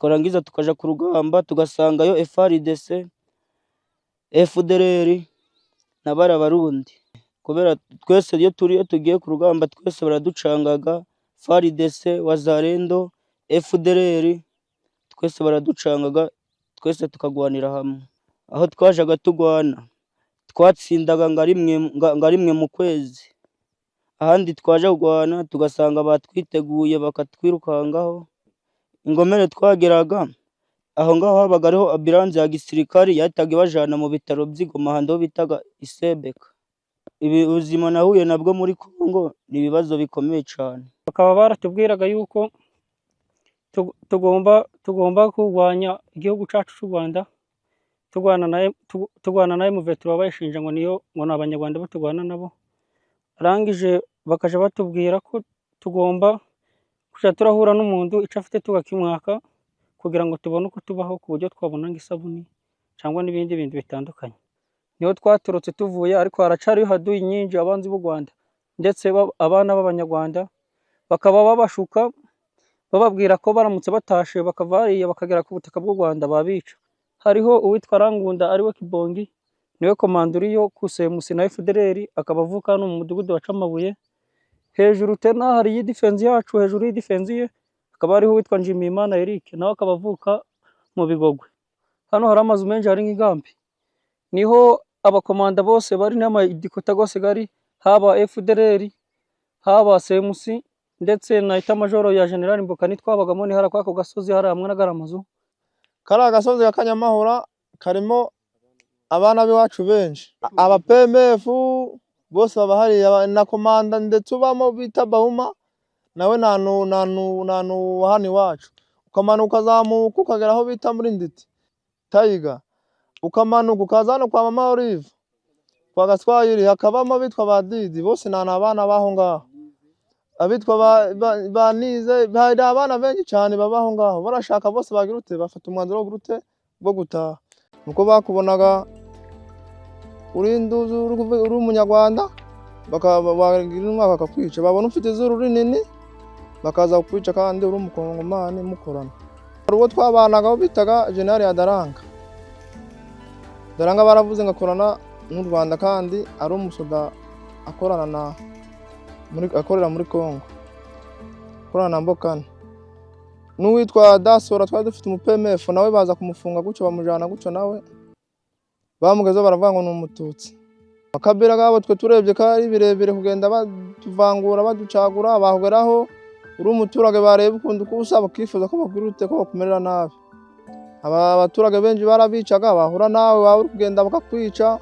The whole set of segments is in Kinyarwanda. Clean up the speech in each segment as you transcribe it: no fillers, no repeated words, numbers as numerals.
Twarangiza tukaja ku rugamba tugasangayo FARDC, FDLR na bariya Barundi. Kubera twese iyo turi tugiye ku rugamba twese baraducangaga, FARDC, Wazalendo, FDLR, twese baraducangaga, twese tukagwanira hamwe. Aho twajaga tugwana twatsindaga nka rimwe mu kwezi, ahandi twaja kugwana tugasanga batwiteguye bakatwirukangaho. Ingomere twageraga aho ngaho habaga hariho ambilanse ya gisirikari yahitaga ibajana mu bitaro by'i Goma ahantu ho bitaga Isebeka. Ibi ubuzima nahuye nabwo muri Kongo ni ibibazo bikomeye cyane. Bakaba baratubwiraga yuko tugomba kurwanya igihugu cyacu cy'u Rwanda, turwana na M23 bayishinja ngo niyo, ngo ni Abanyarwanda bo turwana nabo. Arangije bakaja batubwira ko tugomba kuja turahura n'umuntu icyo afite tugakimwaka kugira ngo tubone uko tubaho, ku buryo twabona nk'isabuni cyangwa n'ibindi bintu bitandukanye. Niho twaturutse tuvuye, ariko haracariho haduyi nyinshi abanzi b'u Rwanda ndetse abana b'Abanyarwanda bakaba babashuka bababwira ko baramutse batashe bakava hariya bakagera ku butaka bw'u Rwanda babica. Hariho uwitwa Rangunda ariwe Kibongi, niwe komanda uriyo ku CMC na FDLR, akaba avuka hano mu mudugudu wa Camabuye. Hejuru tena hari iyi defense yacu, hejuru y'idefense ye hakaba hariho uwitwa Nshimiyimana Eric, nawe akaba avuka mu Bigogwe. Hano hari amazu menshi, hari nk'inkambi, niho abakomanda bose bari n'amadikota gose gari, haba FDLR, haba CMC ndetse na etat-major ya General Mbokani twabagamo, ni hara kwako gasozi hari hamwe n'agari amazu. Kariya gasozi ka Kanyamahura karimo abana b'iwacu benshi, aba PMF bose baba hariya na komanda ndetse ubamo bita Bahuma nawe nanu hano iwacu. Ukamanuka ukazamuka ukagera aho bita muri Nditi Tayiga, ukamanuka ukaza hano kwa mama Olive kwa Gaswahili hakabamo abitwa ba Didi, bose ni abana b'aho ngaho, abitwa ba Nize, hari abana benshi cyane baba aho ngaho. Barashaka bose bagira ute, bafata umwanzuro wo ute bwo gutaha. Nuko bakubonaga uri induzi uri umunyarwanda bagira umwaka bakakwica, babona ufite izuru rinini bakaza kukwica kandi uri umukongomani mukorana. Hari uwo twabanagaho bitaga General Adaranga. Daranga baravuze ngo akorana n'u Rwanda kandi ari umusoda akorana na muri, akorera muri Kongo, akorana na Mbokani. N'uwitwa Dasora twari dufite umu PMF nawe baza kumufunga gutyo, bamujana gutyo, nawe bamugezeho baravuga ngo ni umututsi. Akabira gabo twe turebye ko ari birebire kugenda batuvangura baducagura, bahogeraho uri umuturage bareba ukuntu uko usa bakifuza ko bakugira ute, ko bakumerera nabi. Aba abaturage benshi barabicaga, bahura nawe waba uri kugenda bakakwica,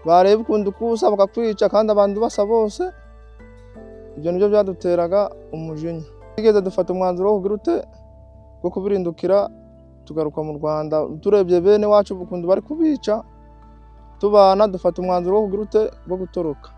bareba ukuntu uko usa bakakwica kandi abantu basa bose. Ibyo nibyo byaduteraga umujinya. Twigeze dufata umwanzuro wo kugira ute, wo kubirindukira tugaruka mu Rwanda. Turebye bene wacu ukuntu bari kubica tubana, dufata umwanzuro wo kugira ute, wo gutoroka.